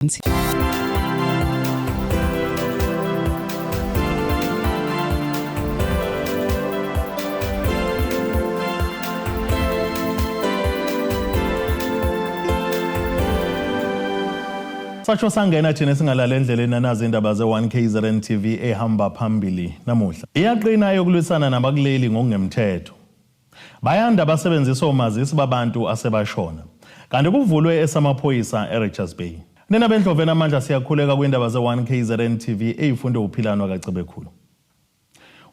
Sasho sangena thina singalala endleleni anazi indaba ze-1 KZN TV ehamba phambili namuhla. Iyaqina yokulwisana nabakuleli ngokungemthetho. Bayanda abasebenzisa omazisi babantu asebashona. Kanti kuvulwe esamaphoyisa eRichards Bay. Nina bendlovu enamandla siyakhuleka kwindaba ze-1 KZN TV eyifunde uphilano kaCebekhulu.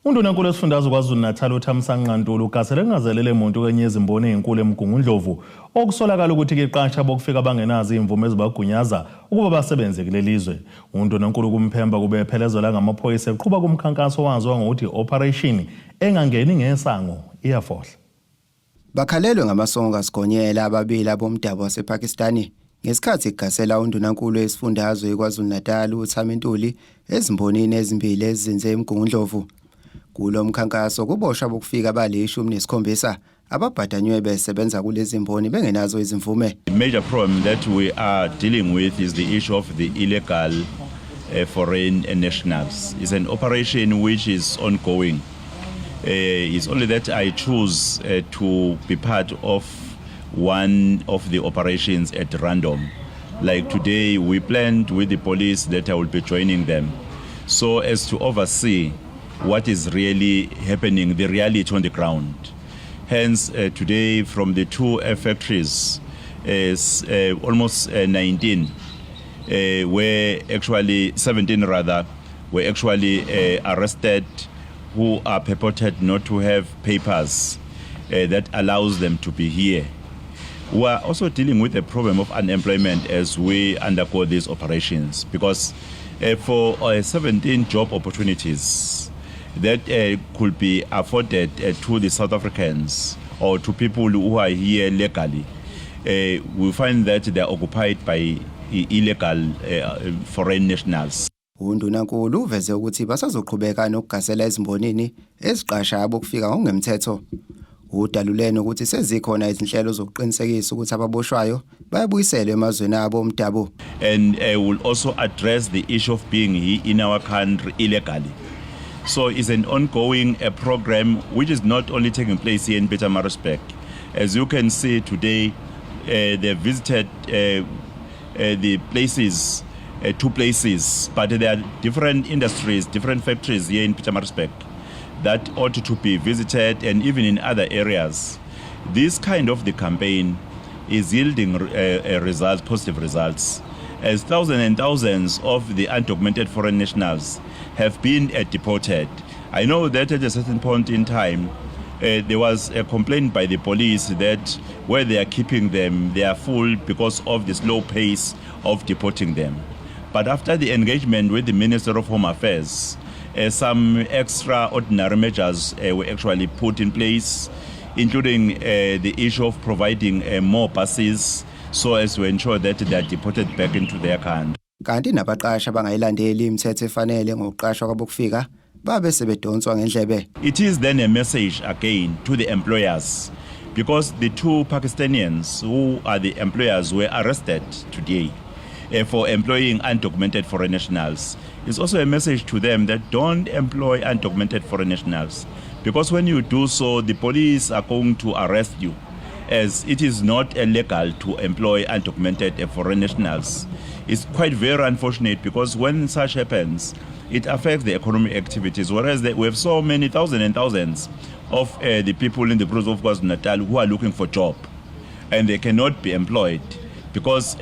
Undunankulu wesifundazwe KwaZulu-Natal uThamsanqa Ntuli ugasele kungazelele muntu kwenye yezimboni ezinkulu eMgungundlovu okusolakala ukuthi kiqasha bokufika bangenazo izimvume ezibagunyaza ukuba basebenze kuleli zwe. Undunankulu kumphemba kube ephelezelwa ngamaphoyisa eqhuba kumkhankaso waziwa ngokuthi operation engangeni ngesango iyafohla. Bakhalelwe ngamasongo kaSigonyela ababili abomdabu wasePakistani ngesikhathi kugasela undunankulu wesifundazwe iKwaZulu-Natal uThami Ntuli ezimbonini ezimbili ezizinze eMgungundlovu. Kulo mkhankaso kuboshwa abokufika abali-17 ababhadanywe besebenza kulezi mboni bengenazo izimvume. The major problem that we are dealing with is the issue of the illegal foreign nationals. It's an operation which is ongoing. It's only that I choose to be part of one of the operations at random. Like today, we planned with the police that I will be joining them so as to oversee what is really happening, the reality on the ground. Hence, today from the two factories, almost 19, were actually 17 rather, were actually arrested who are purported not to have papers that allows them to be here. We are also dealing with the problem of unemployment as we undergo these operations, because for 17 job opportunities that could be afforded to the South Africans or to people who are here legally, we find that they are occupied by illegal foreign nationals. Undunankulu uveze ukuthi basazoqhubeka nokugasela ezimbonini eziqasha abokufika ngokungemthetho. Udalulene ukuthi sezikhona izinhlelo zokuqinisekisa ukuthi ababoshwayo bayabuyiselwa emazweni abo omdabu. And will also address the issue of being here in our country illegally. So it's an ongoing program which is not only taking place here in Pietermaritzburg. As you can see today, they visited the places, two places, but there are different industries, different factories here in Pietermaritzburg that ought to be visited, and even in other areas. This kind of the campaign is yielding results, positive results, as thousands and thousands of the undocumented foreign nationals have been deported. I know that at a certain point in time, there was a complaint by the police that where they are keeping them, they are full because of the slow pace of deporting them. But after the engagement with the Minister of Home Affairs, some extraordinary measures were actually put in place, including the issue of providing more buses so as to ensure that they are deported back into their country. Kanti nabaqashi abangayilandeli imithetho efanele ngokuqashwa kwabokufika babe sebedonswa ngendlebe. It is then a message again to the employers, because the two Pakistanians who are the employers were arrested today for employing undocumented foreign nationals. It's also a message to them that don't employ undocumented foreign nationals, because when you do so, the police are going to arrest you, as it is not illegal to employ undocumented foreign nationals. It's quite very unfortunate, because when such happens, it affects the economic activities, whereas we have so many thousands and thousands of the people in the province of KwaZulu-Natal who are looking for job, and they cannot be employed because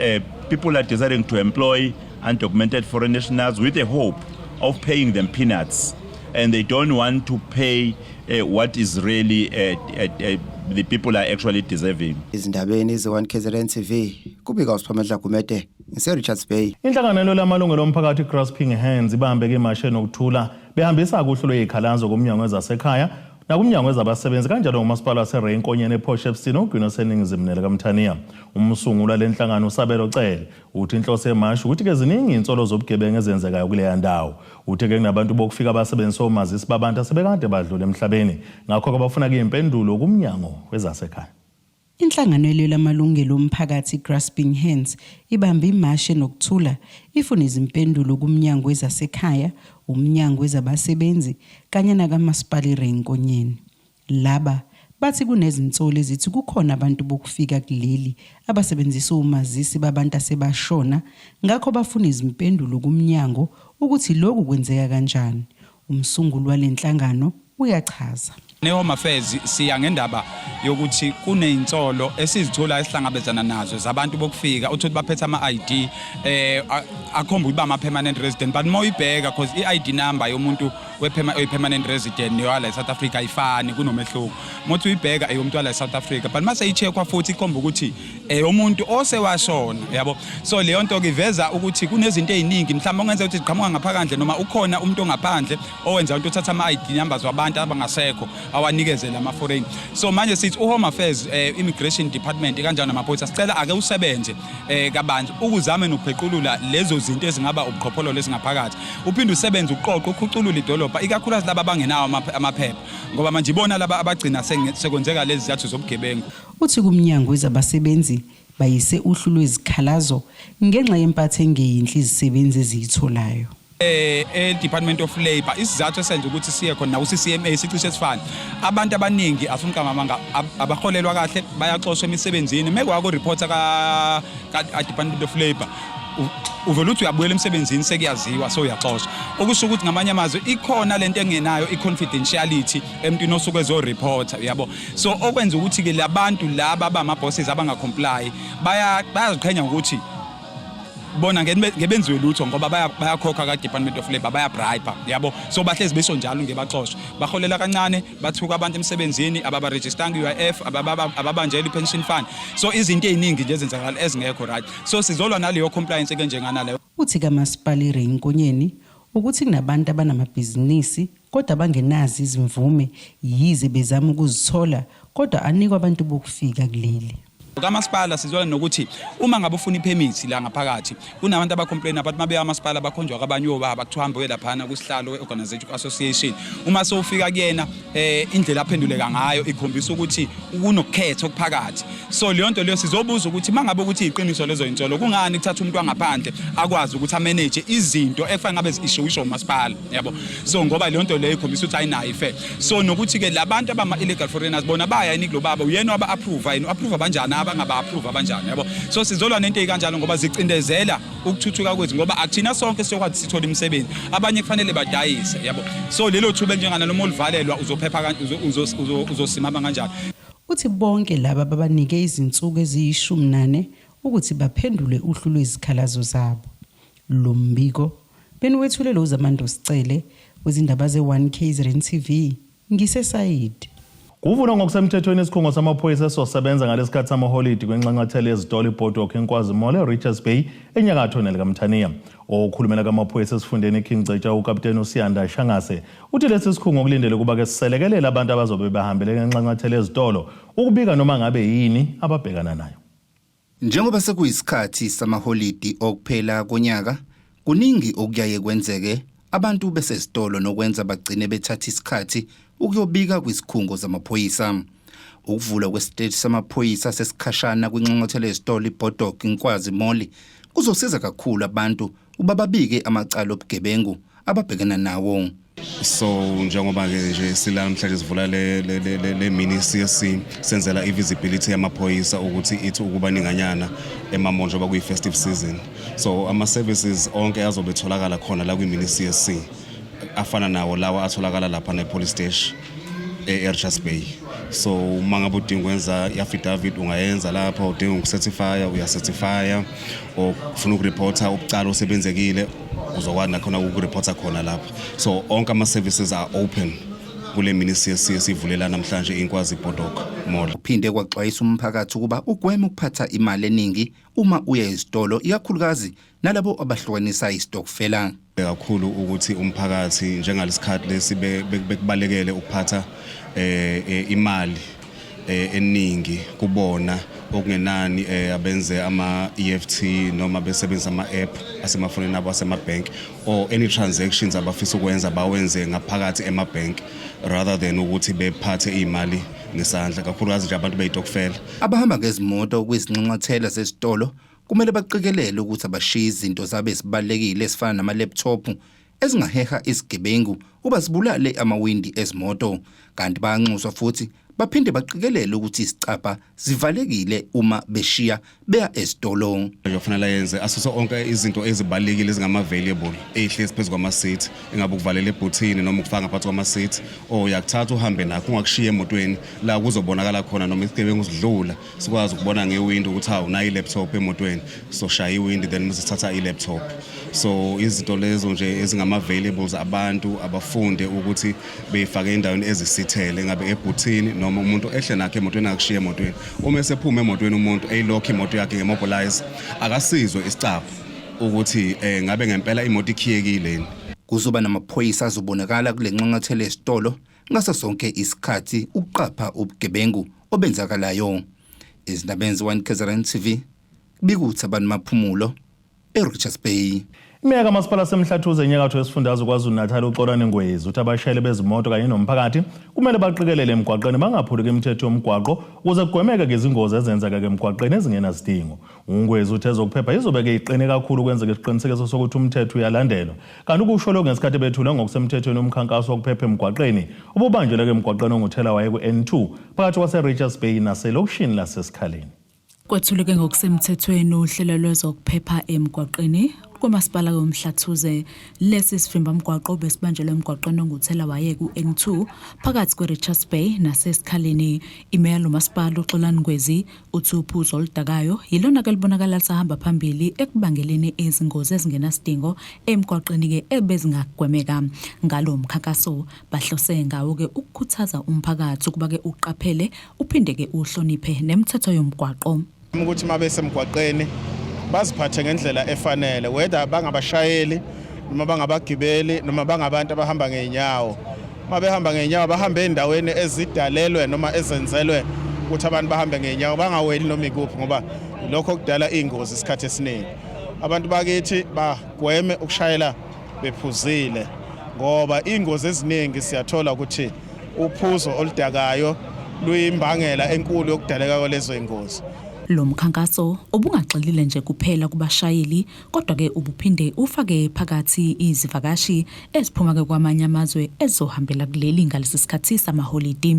people are deciding to employ undocumented foreign nationals with the hope of paying them peanuts, and they don't want to pay what is really the people are actually deserving. Izindabeni ze-1 KZN TV kubika uSiphamandla Gumede ngise Richards Bay. Inhlanganelo lamalungelo omphakathi Grasping Hands ibambe imashe nokuthula behambisa kuhlu lwezikhalazo kumnyango wezasekhaya nakumnyango wezabasebenzi kanjalo ngumasipala waseRay Nkonyeni ePort Shepstone ogwini oseningizimu nelikaMthaniya. Umsunguli lenhlangano uSabelo Cele uthi inhloso emashi ukuthi ke ziningi insolo zobugebengu ezenzekayo kuleya ndawo. Uthi ke kunabantu bokufika abasebenzisa omazisi babantu asebekade badlula emhlabeni, ngakho ke bafuna ke impendulo kumnyango wezasekhaya. Inhlangano elwela amalungelo omphakathi iGrasping Hands ibambe imashi enokuthula ifuna izimpendulo kuMnyango wezaseKhaya, uMnyango wezabaSebenzi kanye nakaMasipala iRay Nkonyeni. Laba bathi kunezinsolo ezithi kukhona abantu bokufika kuleli abasebenzisa omazisi babantu asebashona ngakho bafuna izimpendulo kumnyango ukuthi lokhu kwenzeka kanjani. Umsunguli wale nhlangano uyachaza. Ne-Home Affairs siya ngendaba yokuthi kunezinsolo esizithola esihlangabezana nazo zabantu bokufika uthole baphethe ama-ID akhomba ukuba ama-permanent resident, but uma uyibheka, cause i-ID number yomuntu oyi-permanent resident neyowala e-South Africa ayifani, kunomehluko. Uma uthi uyibheka eyomuntu wala e-South Africa, but mase i-check-wa futhi ikhomba ukuthi eyomuntu osewashona, yabo. So leyo nto-ke iveza ukuthi kunezinto ey'ningi mhlawumbe okungenza ukuthi ziqhamuka ngaphandle, noma ukhona umuntu ongaphandle owenza into othatha ama-ID numbers wabantu abangasekho awanikeze lama-foreign. So manje sithi u-Home Affairs, Immigration Department kanjalo namaphoyisa, sicela ake usebenze kabanzi ukuzame nokuphequlula lezo zinto ezingaba ubuqhophololo ezingaphakathi, uphinde usebenze uqoqo ukhuculula idolobha, ikakhulukazi laba abangenawo amaphepha, ngoba manje ibona laba abagcina sekwenzeka lezi zizathu zobugebengu. Uthi kumnyango wezabasebenzi bayise uhlu lwezikhalazo ngenxa yempatho engeyinhle izisebenzi eziyitholayo. E-Department of Labour, isizathu esenza ukuthi siye khona naku-CCMA sicishe sifane. Abantu abaningi, asumqamba amanga, abaholelwa kahle, bayaxoshwa emisebenzini. Mekwako reporter ka Department of Labour, uvela uthi uyabuyela emsebenzini sekuyaziwa, so uyaxoshwa. Okusho ukuthi ngamanye amazwi ikhona lento engenayo i-confidentiality emntwini osuke ezoreporta, uyabo. So okwenza ukuthi-ke labantu laba abama-bosses abangacomply bayaziqhenya ngokuthi bona ngebenziwe lutho, ngoba bayakhokha ka-Department of Labour, bayabribe, yabo. So bahlezi besho njalo, ngebaxoshwa, baholela kancane, bathuka abantu emsebenzini, ababarejistanga i-UIF, ababanjelwa i-pension fund. So izinto ey'ningi nje ezenzakala ezingekho right. So sizolwa naleyo compliance ke njenganaleyo. Uthi kaMasipala iRay Nkonyeni ukuthi kunabantu abanamabhizinisi kodwa bangenazo izimvume, yize bezama ukuzithola, kodwa anikwa abantu bokufika kuleli. Kamasipala sizwela nokuthi uma ngabe ufuna ipermit la ngaphakathi, kunabantu abacomplain abathi mabeya amasipala bakhonjwa kwabanye obaba, kuthiwa hambe uye laphana kusihlalo we-organization association. Uma sewufika kuyena, indlela aphenduleka ngayo ikhombisa ukuthi kunokukhetha okuphakathi. So leyo nto leyo sizobuza ukuthi uma ngabe ukuthi iqiniso lezo yinsolo, kungani kuthatha umuntu wangaphandle akwazi ukuthi amanage izinto ekufanele ngabe zi-issue umasipala, yabo? So ngoba leyo nto leyo ikhombisa ukuthi ayinayo ifair. So nokuthi-ke labantu abama-illegal foreigners bona baya yini kulo baba, uyena waba-approve yini, u-approve abanjani, abangaba-approve abanjani, yabo. So sizolwa nento ey'kanjalo ngoba zicindezela ukuthuthuka kwethu, ngoba akuthina sonke siyokwazi sithole imisebenzi, abanye kufanele badayise, yabo. So lelo thuba elinjengana noma oluvalelwa uzophepha, uzosimama kanjani? Uthi bonke laba babanike izinsuku eziyishumi nane ukuthi baphendule uhlu lwezikhalazo zabo. Lo mbiko beniwethulele uZamando Sicele wezindaba ze-1 KZN TV ngiseSayidi. Kuvulwa ngokusemthethweni isikhungo samaphoyisa esizosebenza ngalesikhathi samaholidi kwenxanxathela yezitolo iBoardwalk eNkwazi Mall eRichards Bay enyakatho nelikaMthaniya. Okhulumela kamaphoyisa esifundeni iKing Cetshwayo, ukapteni uSiyanda Shangase, uthi lesi sikhungo kulindele ukuba-ke siselekelele abantu abazobe behambele ngenxanxathela yezitolo ukubika noma ngabe yini ababhekana nayo. Njengoba sekuyisikhathi samaholidi okuphela konyaka, kuningi okuyaye kwenzeke abantu besezitolo nokwenza bagcine bethatha isikhathi ukuyobika kwizikhungo zamaphoyisa. Ukuvulwa kwesiteshi samaphoyisa sesikhashana kwinxanxathela yezitolo iBoardwalk Inkwazi Mall kuzosiza kakhulu abantu ukuba babike amacala obugebengu ababhekana nawo. So njengoba ke nje sila namhlanje sivula le mini CSC, senzela i-visibility yamaphoyisa ukuthi ithi ukuba ninganyana ema-mall njengoba kuyi-festive season. So ama-services onke azobe etholakala khona la kwi-mini CSC afana nawo lawa atholakala lapha ne-police station e-Richards Bay. So uma ngabe udinga ukwenza i-affidavit, ungayenza lapha, udinga ukucertifya, uyacertifya, or ufuna ukureporta ubucala osebenzekile, uzokwazi nakhona ukureporta khona lapha. So onke ama-services are open kule mini CSC esivulela namhlanje iNkwazi Boardwalk Mall. Uphinde kwaxwayisa umphakathi ukuba ugweme ukuphatha imali eningi uma uya ezitolo, ikakhulukazi nalabo abahlukanisa isitokfela. Kakhulu ukuthi umphakathi njengalesikhathi lesi bekubalekele ukuphatha imali eningi kubona. Okungenani abenze ama EFT noma besebenzisa ama app asemafonini abo asema-bank, or any transactions abafisa ukwenza bawenze ngaphakathi ema-bank rather than ukuthi bephathe imali. ngesandla, kakhulukazi nje abantu beyitokfela. Abahamba ngezimoto kwizinxanxathela zezitolo kumele baqikelele ukuthi abashiyi izinto zabo ezibalulekile ezifana nama-laptop ezingaheha izigebengu uba zibulale amawindi ezimoto, kanti bayanxuswa futhi baphinde baqikelele ukuthi izicabha zivalekile uma beshiya beya esitolo. Kufanele yenze asuse onke izinto ezibalulekile ezingama-valuable ey'hlezi phezu kwama-seat, engabe ukuvalela ebhuthini noma ukufaka ngaphansi kwama-seat, or uyakuthatha uhambe nakho, ungakushiya emotweni la kuzobonakala khona, noma isigebengu sidlula sikwazi ukubona ngewindi ukuthi hawu, nayi i-laptop emotweni, so shaya iwindi then mase sithatha i-laptop. So izinto lezo nje ezingama-valuables, abantu abafunde ukuthi beyifake endaweni ezisithele, ngabe ebhuthini noma umuntu ehle nakho emotweni, angakushiya emotweni. Uma esephuma emotweni umuntu eyilokhu imoto yakhe nge-immobilizer, akasizwe isicabha ukuthi ngabe ngempela imoto ikhiyekile yini. Kuzoba namaphoyisa azobonakala kule nxanxathela esitolo ngaso sonke isikhathi ukuqapha ubugebengu obenzakalayo. Izindabeni ze-1 KZN TV, kubika uThabani Maphumulo eRichards Bay. Imeya kamasipala waseMhlathuze enyakatho yesifundazwe KwaZulu-Natal uXolani Ngwezi uthi abashayeli bezimoto kanye nomphakathi kumele baqikelele emgwaqeni, bangaphuli imithetho yomgwaqo ukuze kugwemeke izingozi ezenzeka emgwaqeni ezingenasidingo. UNgwezi uthi ezokuphepha izobe-ke iqine kakhulu ukwenzeka isiqinisekiso sokuthi umthetho uyalandelwa. Kanti ukusho lokhu ngesikhathi bethule ngokusemthethweni umkhankaso wokuphepha emgwaqeni obubanjelwe-ke emgwaqeni onguthelawayeka ku-N2 phakathi kwase-Richards Bay naselokishini laseSikhaleni. Kwethuleke ngokusemthethweni uhlelo lwezokuphepha emgwaqeni kumasipala woMhlathuze. Lesi sivimbamgwaqo besibanjelwe emgwaqeni onguthelawayeka u-N2 phakathi kwe-Richards Bay naseSikhaleni. Imeya lomasipala uXolani Ngwezi uthi uphuzo oludakayo yilona ke libonakala lisahamba phambili ekubangeleni izingozi ezingenasidingo emgwaqeni-ke ebezingagwemeka. Ngalo mkhankaso bahlose ngawo-ke ukukhuthaza umphakathi ukuba-ke uqaphele, uphinde-ke uhloniphe nemithetho yomgwaqo. Ukuthi uma besemgwaqeni baziphathe ngendlela efanele, whether bangabashayeli noma bangabagibeli noma bangabantu abahamba ngey'nyawo. Uma behamba ngey'nyawo, bahambe ey'ndaweni ezidalelwe noma ezenzelwe ukuthi abantu bahambe ngey'nyawo, bangaweli noma ikuphi, ngoba lokho kudala iy'ngozi isikhathi esiningi. Abantu bakithi bagweme ukushayela bephuzile, ngoba iy'ngozi eziningi siyathola ukuthi uphuzo oludakayo luyimbangela enkulu yokudaleka kwalezo y'ngozi. Lo mkhankaso ubungagxilile nje kuphela kubashayeli, kodwa-ke ubuphinde ufake phakathi izivakashi eziphuma-ke kwamanye amazwe ezizohambela kuleli ngalesi sikhathi samaholidi.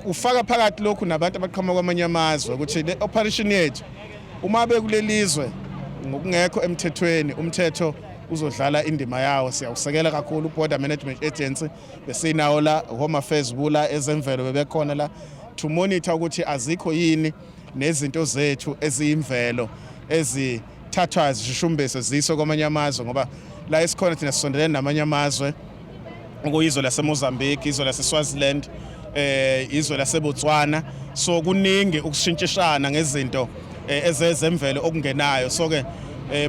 Ufaka phakathi lokhu nabantu abaqhamuka kwamanye amazwe, ukuthi le operation yethu, uma bekulelizwe ngokungekho emthethweni, umthetho uzodlala indima yawo. Siyawusekela kakhulu u-Border Management Agency, besinawo la, Home Affairs bula, ezemvelo bebekhona la to monitor ukuthi azikho yini nezinto zethu eziyimvelo ezithathwa zishushumbiswe ziswe kwamanye amazwe, ngoba la esikhona thina sisondelene namanye amazwe, okuyizwe laseMozambique, izwe laseSwaziland, izwe laseBotswana. So kuningi ukushintshishana ngezinto ezezemvelo okungenayo. So ke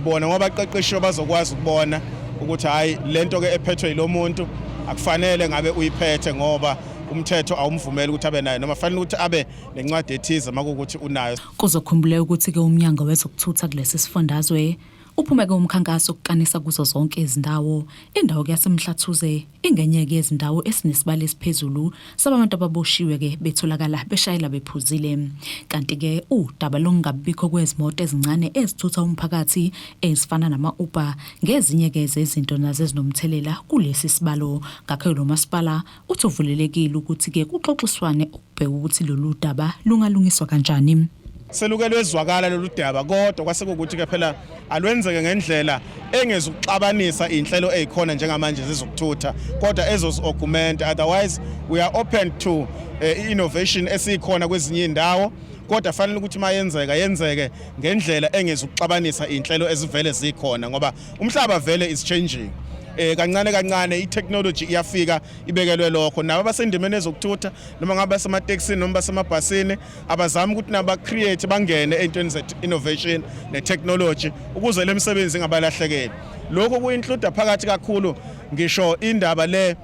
bona ngoba baqeqeshiwe bazokwazi ukubona ukuthi hayi, lento ke ephethwe yilomuntu akufanele ngabe uyiphethe, ngoba umthetho awumvumeli ukuthi abe nayo, noma fanele ukuthi abe nencwadi ethize makuwukuthi unayo. Kuzokhumbuleka ukuthi-ke umnyango wezokuthutha kulesi sifundazwe uphume-ke umkhankaso wokukanisa kuzo zonke izindawo. Indawo-ke yaseMhlathuze ingenye-ke yezindawo esinesibalo esiphezulu sabantu ababoshiwe-ke betholakala beshayela bephuzile. Kanti-ke udaba lokungabibikho kwezimoto ezincane ezithutha umphakathi ezifana nama-Uber ngezinye-ke zezinto nazo ezinomthelela kulesi sibalo. Ngakho lo masipala uthi uvulelekile ukuthi-ke kuxoxiswane ukubheka ukuthi lolu daba lungalungiswa kanjani. Seluke lwezwakala lolu daba, kodwa kwase kuwukuthi ke phela alwenzeke ngendlela engezukuxabanisa iy'nhlelo ey'khona njengamanje zezokuthutha, kodwa ezozi-augment. Otherwise we are open to i-innovation esikhona kwezinye iy'ndawo, kodwa fanele ukuthi uma yenzeka, yenzeke ngendlela engezukuxabanisa iy'nhlelo ezivele zikhona, ngoba umhlaba vele is changing kancane kancane. I-technology iyafika ibekelwe lokho. Nabo abasendimeni ezokuthutha, noma ngabe basematekisini noma basemabhasini, abazami ukuthi nabo ba-create, bangene ey'ntweni ze-innovation ne-technology ukuze le misebenzi ingabalahlekeli. Lokhu kuyi-include phakathi kakhulu ngisho indaba le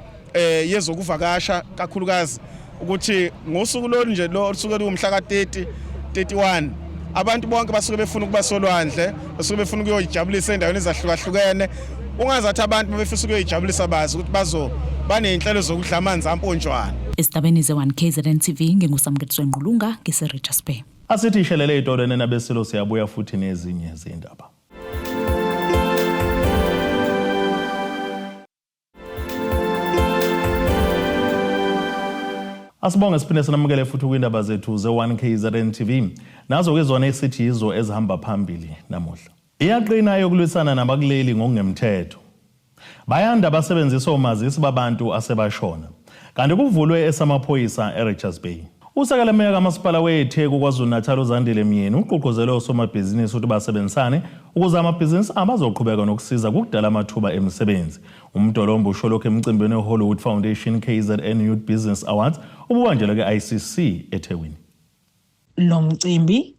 yezokuvakasha, kakhulukazi ukuthi ngosuku lolu nje lo olusuke luwumhla ka-30, 31, abantu bonke basuke befuna ukuba solwandle, basuke befuna ukuyoyijabulisa ey'ndaweni ezahlukahlukene. Ungazathi abantu befisa ukuyoyijabulisa bazi ukuthi bazo baney'nhlelo zokudla amanzi amponjwana. Esidabeni ze-1 KZN TV nginguSamketso Ngqulunga ngise-Richards Bay. Asithi ishelele itolo nenabesilo siyabuya futhi nezinye izindaba. Asibonge siphinde sinamukele futhi kwindaba zethu ze-1 KZN TV. Nazo ke zona esithi yizo ezihamba phambili namuhla. Iyaqina yokulwisana nabakuleli ngokungemthetho. Bayanda abasebenzisa omazisi babantu asebashona. Kanti kuvulwe esamaphoyisa eRichards Bay. Usekela meya kamasipala weTheku KwaZulu-Natal uZandile Myeni ugqugquzele osomabhizinisi ukuthi basebenzisane ukuze amabhizinisi abo azoqhubeka nokusiza kukudala amathuba emisebenzi. Umdolomba usho lokhu emcimbini weHollywood Foundation KZN Youth Business Awards obubanjelwe ke-ICC eThekwini. Lo mcimbi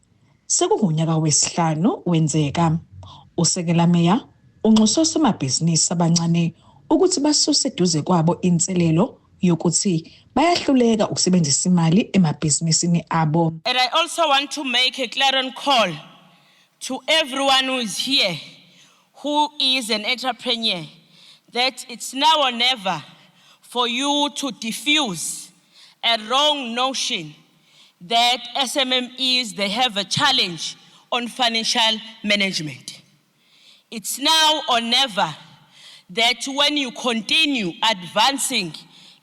sekungunyaka wesihlanu wenzeka. Usekela meya unxuse osomabhizinisi abancane ukuthi basuse eduze kwabo inselelo yokuthi bayahluleka ukusebenzisa imali emabhizinisini abo. And I also want to make a clarion call to everyone who is here, who is an entrepreneur, that it's now or never for you to diffuse a wrong notion that SMMEs, they have a challenge on financial management. It's now or never that when you continue advancing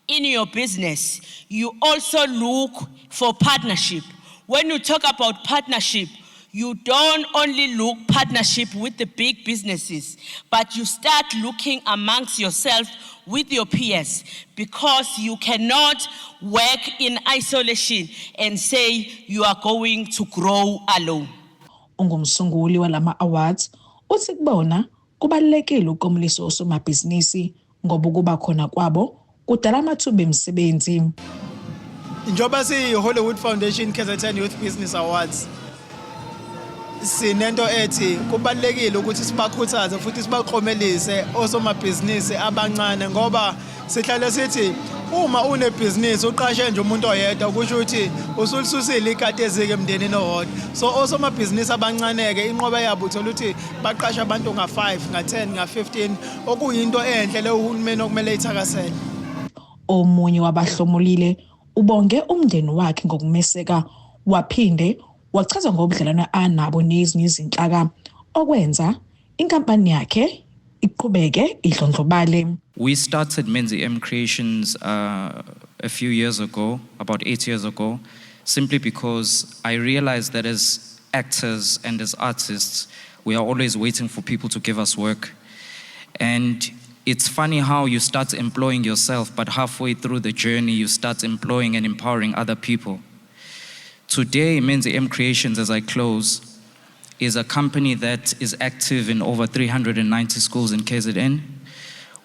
in your business, you also look for partnership. When you talk about partnership, you don't only look partnership with the big businesses, but you start looking amongst yourself with your peers, because you cannot work in isolation and say you are going to grow alone. Ungumsunguli walama awards uthi kubona kubalulekile ukuklomulisa osomabhizinisi ngoba ukuba khona kwabo kudala amathuba emisebenzi. Njengoba siyi-Hollywood Foundation KZN Youth Business Awards, sinento ethi kubalulekile ukuthi sibakhuthaze futhi sibaklomelise osomabhizinisi abancane, ngoba sihlale sithi uma unebhizinisi uqashe nje umuntu oyedwa, kusho ukuthi usulisusile ikati eziko emndenini owodwa. So osomabhizinisi abancane-ke inqoba yabo uthola ukuthi baqashe abantu nga-5, nga-10, nga-15, okuyinto enhle leyo uhulumeni okumele ithakasele. Omunye wabahlomulile ubonge umndeni wakhe ngokumeseka, waphinde wachaza ngobudlelwano anabo nezinye izinhlaka okwenza inkampani yakhe iqhubeke idlondlobale. We started Menzi M Creations a few years ago, about 8 years ago, simply because I realized that as actors and as artists, we are always waiting for people to give us work. And it's funny how you start employing yourself, but halfway through the journey, you start employing and empowering other people. Today, Menzi M Creations, as I close, is a company that is active in over 390 schools in KZN.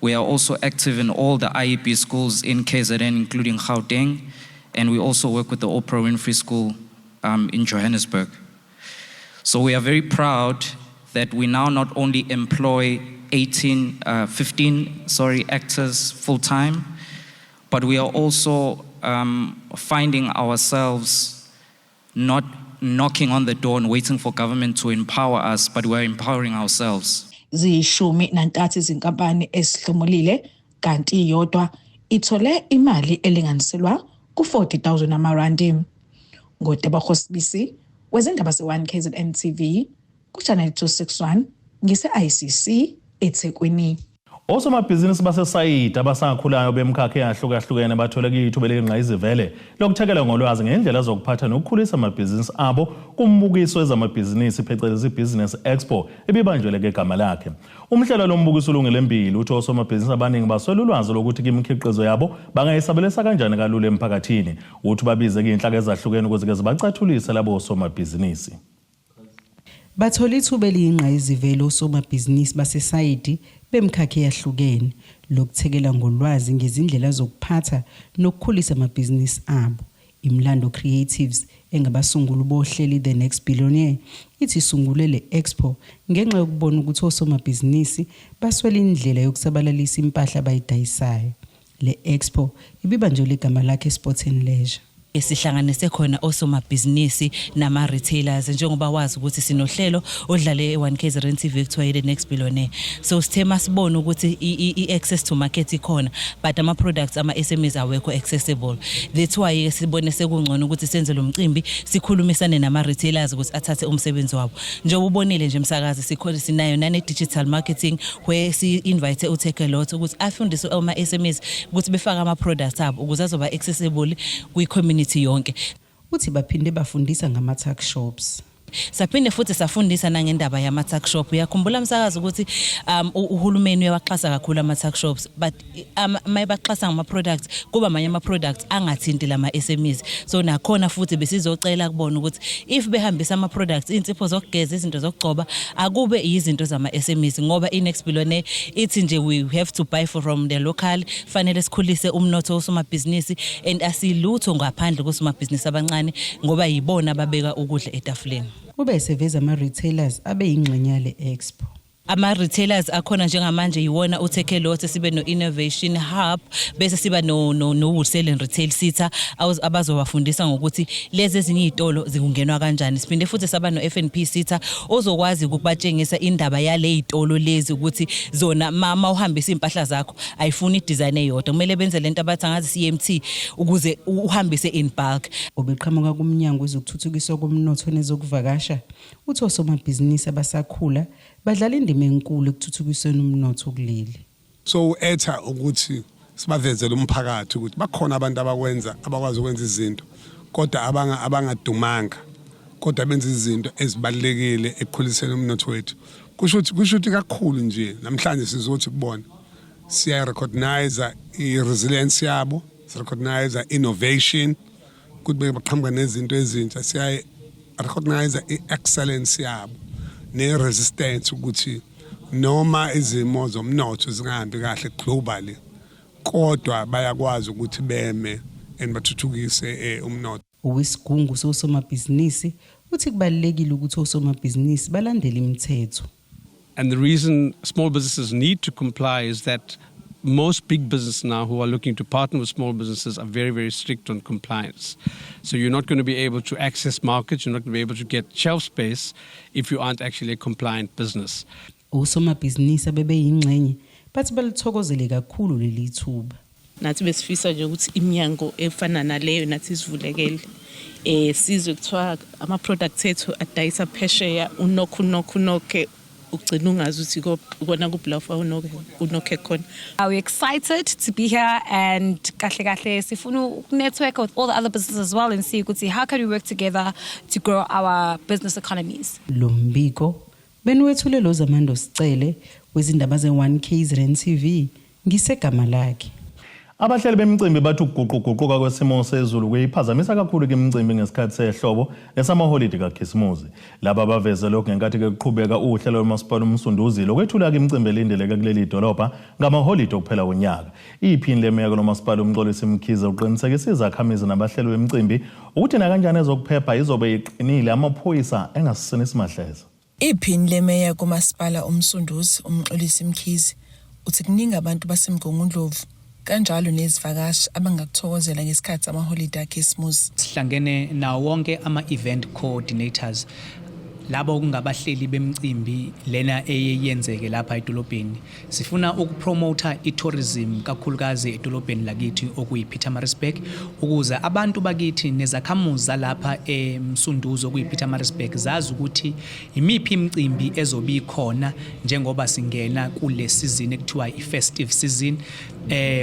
We are also active in all the IEP schools in KZN, including Gauteng, and we also work with the Oprah Winfrey School in Johannesburg. So we are very proud that we now not only employ 15, sorry, actors full-time, but we are also finding ourselves not knocking on the door and waiting for government to empower us, but we're empowering ourselves. Ziyishumi nantathu izinkampani esihlomulile, kanti iyodwa ithole imali elinganiselwa ku-40,000 amarandi. NgoTebogo Sibisi wezindaba ze-1 KZN TV ku-Channel 261 ngise-ICC eThekwini. Osomabhizinisi baseSayidi abasakhulayo bemkhakha eyahlukahlukene bathole ithuba elingqayizivele lokuthekela ngolwazi ngendlela zokuphatha nokukhulisa amabhizinisi abo kumbukiso wezamabhizinisi phecelezi Business Expo ebibanjelwe ngegama lakhe. Umhlelo lombukiso ulungele mbili uthi osomabhizinisi abaningi baswele ulwazi lokuthi imikhiqizo yabo bangayisabelisa kanjani kalula emphakathini. Uthi babize inhlaka ezahlukene ukuze ke zibacathulise labo osomabhizinisi. Bathola ithuba eliyingqayizivele osomabhizinisi baseSayidi bemkhakha eyahlukene lokuthekela ngolwazi ngezindlela zokuphatha nokukhulisa amabhizinisi abo. Imlando Creatives, engabasunguli bohlelo The Next Billionaire, ithi isungule le expo ngenxa yokubona ukuthi osomabhizinisi baswele indlela yokusabalalisa impahla abayidayisayo. Le expo ibibanjelwe igama lakhe Sports and Leisure. Sihlanganise khona osomabhizinisi nama-retailers, njengoba wazi ukuthi sinohlelo odlale e-1 KZN TV ekuthiwa The Next Billionaire. So sithe masibona ukuthi i-access to market ikhona, but ama-products ama-SMEs awekho accessible. That's why-ke sibone sekungcono ukuthi senze lo mcimbi, sikhulumisane nama-retailers ukuthi athathe umsebenzi wabo. Njengoba ubonile nje, msakazi, sikhona sinayo nane-digital marketing where si-invite uTakealot ukuthi afundise ama-SMEs ukuthi befake ama-products abo ukuze azoba accessible kwi-community yonke. Uthi baphinde bafundisa ngama-tuck shops. Saphinde futhi safundisa nangendaba yama-tuck shop. Uyakhumbula, msakazi, ukuthi uhulumeni uyawaxhasa kakhulu ama-tuck shops, but mayebaxhasa ngama-products, kuba amanye ama-products angathinti lama-SMEs. So nakhona futhi besizocela kubona ukuthi if behambisa ama-products, iy'nsipho zokugeza, izinto zokugcoba, akube yizinto zama-SMEs, ngoba i-Next Billionaire ithi nje we have to buy from the local. Fanele sikhulise umnotho wosomabhizinisi, and asilutho ngaphandle kosomabhizinisi abancane, ngoba yibona ababeka ukudla etafuleni. Ube eseveza ama-retailers abe yingxenye yale expo. Ama-retailers akhona njengamanje yiwona uTakealot, sibe no-Innovation Hub, bese siba no-Wholesale and Retail SETA, abazobafundisa ngokuthi lezi ezinye iy'tolo zikungenwa kanjani. Siphinde futhi saba no-F&P SETA ozokwazi ukubatshengisa indaba yale y'tolo lezi, ukuthi zona ma uhambisa iy'mpahla zakho ayifuni i-design eyodwa, kumele benze lento abathi angazi CMT ukuze uhambise in bulk. Obeqhamuka kumnyango wezokuthuthukiswa komnotho nezokuvakasha uthi osomabhizinisi abasakhula badlala indima enkulu ekuthuthukisweni umnotho kuleli. So etha ukuthi sibavezele umphakathi ukuthi bakhona abantu abakwenza, abakwazi ukwenza izinto, kodwa abangadumanga, kodwa benza izinto ezibalulekile ekukhuliseni umnotho wethu. Kusho ukuthi kakhulu nje namhlanje sizothi kubona siya recognize i-resilience yabo, recognize innovation, ukuthi baqhamuka nezinto ezintsha, siya recognize i-excellence yabo ne-resistance, ukuthi noma izimo zomnotho zingahambi kahle globally, kodwa bayakwazi ukuthi beme and bathuthukise umnotho. Owesigungu sosomabhizinisi uthi kubalulekile ukuthi osomabhizinisi balandele imithetho. And the reason small businesses need to comply is that most big businesses now who are looking to partner with small businesses are very, very strict on compliance. So you're not going to be able to access markets, you're not going to be able to get shelf space if you aren't actually a compliant business. Osomabhizinisi abebeyingxenye bathi balithokozele kakhulu leli thuba. Nathi besifisa nje ukuthi iminyango efana naleyo nathi sivulekele, sizwe kuthiwa ama products ethu adayisa phesheya, unokho unokho unokhe ugcina ungazi ukuthi kona kuphi la unokhe unokhe khona. We're excited to be here and kahle kahle sifuna uku-network with all the other businesses as well and see ukuthi how can we work together to grow our business economies. Lo mbiko beniwethule lo Zamando Sicele wezindaba ze-1 KZN TV ngisegama lakhe. Abahleli bemicimbi bathi ukuguquguquka kwesimo sezulu kuyiphazamisa kakhulu imicimbi ngesikhathi sehlobo nesamaholidi kaKhisimusi. Laba baveze lokhu ngenkathi kuqhubeka uhlelo lomasipala uMsunduzi lokwethula imicimbi elindeleke kuleli dolobha ngamaholidi okuphela konyaka. Iphini lemeya lomasipala uMxolisi Mkhize uqinisekisa izakhamizi nabahleli bemicimbi ukuthi nakanjani ezokuphepha izobe iqinile, amaphoyisa engasisini simahleza. Iphini lemeya kumasipala uMsunduzi uMxolisi Mkhize uthi kuningi abantu baseMgungundlovu kanjalo nezivakashi abangakuthokozela ngesikhathi amaholide akhisimusi. Sihlangene nawo wonke ama-event coordinators, labo kungabahleli bemicimbi lena eyenzeke lapha edolobheni. Sifuna ukupromota i-tourism kakhulukazi edolobheni lakithi okuyi-Pietermaritzburg, ukuze abantu bakithi nezakhamuzi zalapha eMsunduzi okuyi-Pietermaritzburg zazi ukuthi imiphi imicimbi ezobe ikhona njengoba singena kule season ekuthiwa i-festive season,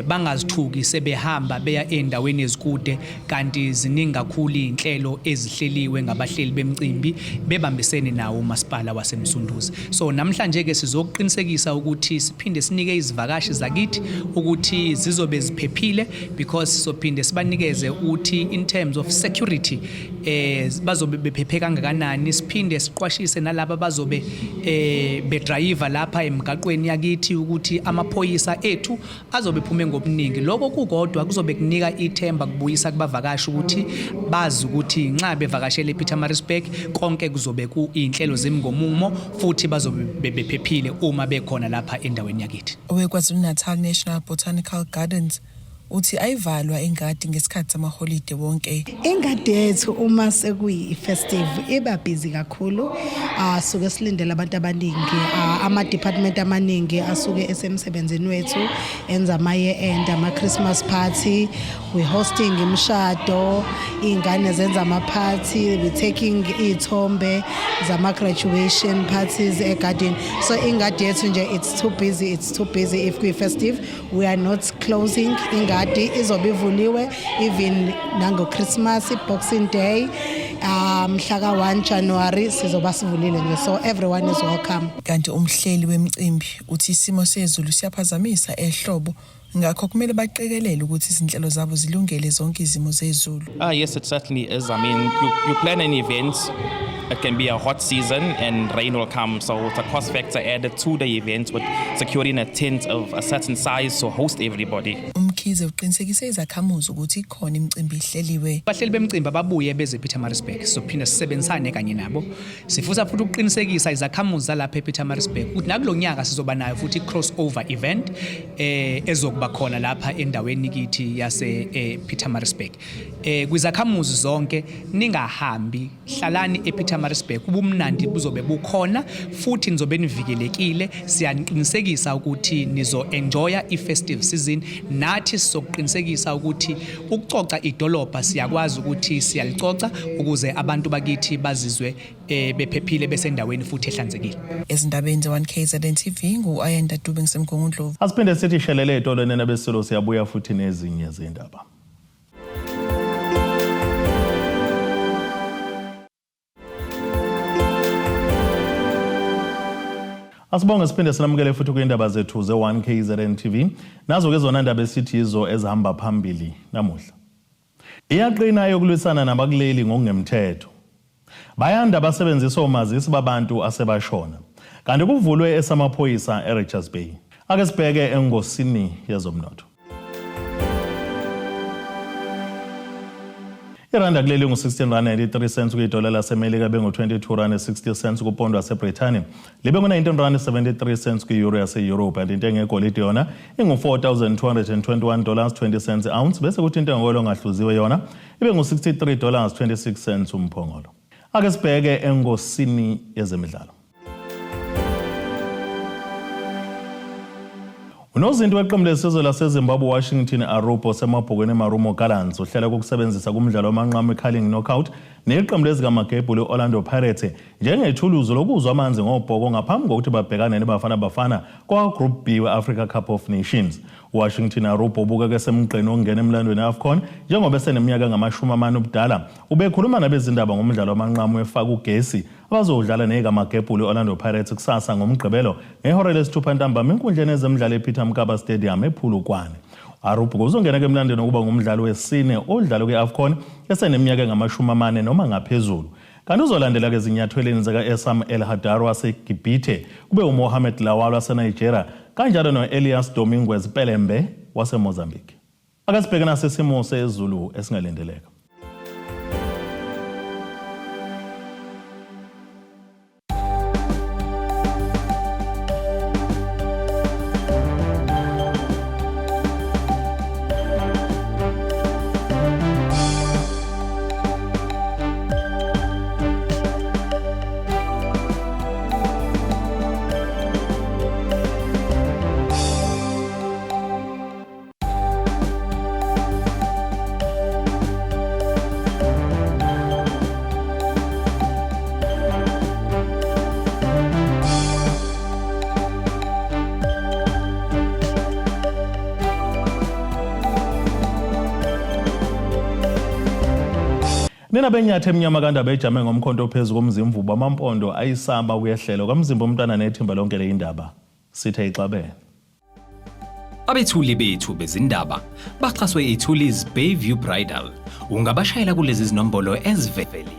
bangazithuki sebehamba beya endaweni ezikude, kanti ziningi kakhulu izinhlelo ezihleliwe ngabahleli bemicimbi bebambisene nawo umasipala waseMsunduzi. So namhlanje ke sizokuqinisekisa ukuthi siphinde sinike izivakashi zakithi ukuthi zizobe ziphephile, because sizophinde sibanikeze ukuthi in terms of security bazobe bephephe kangakanani. Siphinde siqwashise nalaba bazobe bedrive lapha emgaqweni yakithi ukuthi amaphoyisa ethu azobe phume ngobuningi. Lokho kukodwa kuzobe kunika ithemba, kubuyisa kubavakashi ukuthi bazi ukuthi nxa bevakashele ePietermaritzburg konke kuzobe kuyinhlelo zimi ngomumo, futhi bazobe bephephile uma bekhona lapha endaweni yakithi. OweKwaZulu-Natal National Botanical Gardens. Uthi ayivalwa ingadi ngesikhathi samaholide wonke. Ingadi yethu uma sekuyi-festive iba busy kakhulu. Suke silindele abantu abaningi, ama-department amaningi asuke esemsebenzini wethu enza ama-year end, ama-Christmas party, we hosting imishado, iy'ngane zenza ama-party, we taking iy'thombe zama-graduation parties egadini. So ingadi yethu nje it's too busy, it's too busy if kuyi-festive. We are not closing ingadi, izobe ivuliwe even nango-Christmas, Boxing Day, mhla ka-1 January sizoba sivulile nje, so everyone is welcome. Kanti umhleli wemicimbi uthi isimo sezulu siyaphazamisa ehlobo, ngakho kumele baqikelele ukuthi izinhlelo zabo zilungele zonke izimo zezulu. Yes, it certainly is. I mean, you plan an event, it can be a hot season and rain will come. So it's a cost factor added to the event with securing a tent of a certain size to host everybody. UMkhize uqinisekise izakhamuzi ukuthi ikhona imicimbi ihleliwe. Abahleli bemicimbi ababuye beze ePietermaritzburg, sophinda sisebenzisane kanye nabo. Sifisa futhi ukuqinisekisa izakhamuzi zalapha ePietermaritzburg ukuthi nakulo nyaka sizoba nayo futhi i-crossover event ezokuba khona lapha endaweni kithi yase Pietermaritzburg. Kwizakhamuzi zonke ningahambi, hlalani ePietermaritzburg, ubumnandi buzobe bukhona futhi nizobe nivikelekile. Siyaniqinisekisa ukuthi nizo enjoya i-festive season, nathi sizokuqinisekisa ukuthi ukucoca idolobha siyakwazi ukuthi siyalicoca ukuze abantu bakithi bazizwe bephephile besendaweni futhi ehlanzekile. Ezindabeni ze-1 KZN TV ngu-Ayanda Dube ngiseMgungundlovu. Asiphinde sithi shelele etolo nena besilo, siyabuya futhi nezinye zindaba. Asibonge, siphinde sinamukele futhi kwindaba zethu ze-1 KZN TV. Nazo ke zona ndaba esithi yizo ezihamba phambili namuhla. Iyaqina yokulwisana nabakuleli ngokungemthetho. Bayanda abasebenzisa omazisi babantu asebashona. Kanti kuvulwe esamaphoyisa eRichards Bay. Ake sibheke engosini yezomnotho. Iranda kuleli ngu-16 rand 93 cents kuyidola laseMelika, bengu-22 rand 60 cents kupondo waseBrithani, libe ngu-19 rand 73 cents kwi-euro yase-Europe. Kanti intengo yegolide yona ingu-4,221 dollars 20 cents ounce, bese kuthi intengo yolongahluziwe yona ibe ngu-63 dollars 26 cents umphongolo. Ake sibheke engosini yezemidlalo. Unozinti weqembu lesizwe laseZimbabwe Washington Arubo semabhokweni eMarumo Gallants uhlela ukusebenzisa kumdlalo wamanqamu iCarling Knockout neqembu lezikamagebhulu i-Orlando Pirates njengethuluzi lokuzwa amanzi ngobhoko ngaphambi kokuthi babhekane neBafana Bafana kwa-Group B we-Africa Cup of Nations. Washington Arubo ubukeka esemgqeni wokungena emlandweni we-AFCON njengoba eseneminyaka engama-40 ubudala. Ubekhuluma nabezindaba ngomdlalo wamanqamu efaka ugesi abazowudlala neyikamagebhulu i-Orlando Pirates kusasa ngoMgqibelo ngehora lesithupha ntambama enkundleni ezemidlalo ePeter Mokaba Stadium ePolokwane. Arubo uzongena ke emlandweni ukuba ngumdlali wesine odlala kwi-AFCON eseneminyaka engama-40 noma ngaphezulu. Kanti uzolandela ke ezinyathweleni zika-Essam El Hadary waseGibhithe, kube uMohamed Lawal waseNigeria, kanjalo no-Elias Dominguez Pelembe waseMozambique. Ake sibheke nasesimo sezulu esingalindeleka. Nina benyathi emnyama kandaba ejame ngomkhonto ophezu komzimvubu, amampondo ayisaba uyehlelo kwamzimba umntwana nethimba lonke leyindaba sithe ixabene. Abethuli bethu bezindaba baxhaswe iThulis Bayview Bridal. Ungabashayela kulezi zinombolo ezivelile.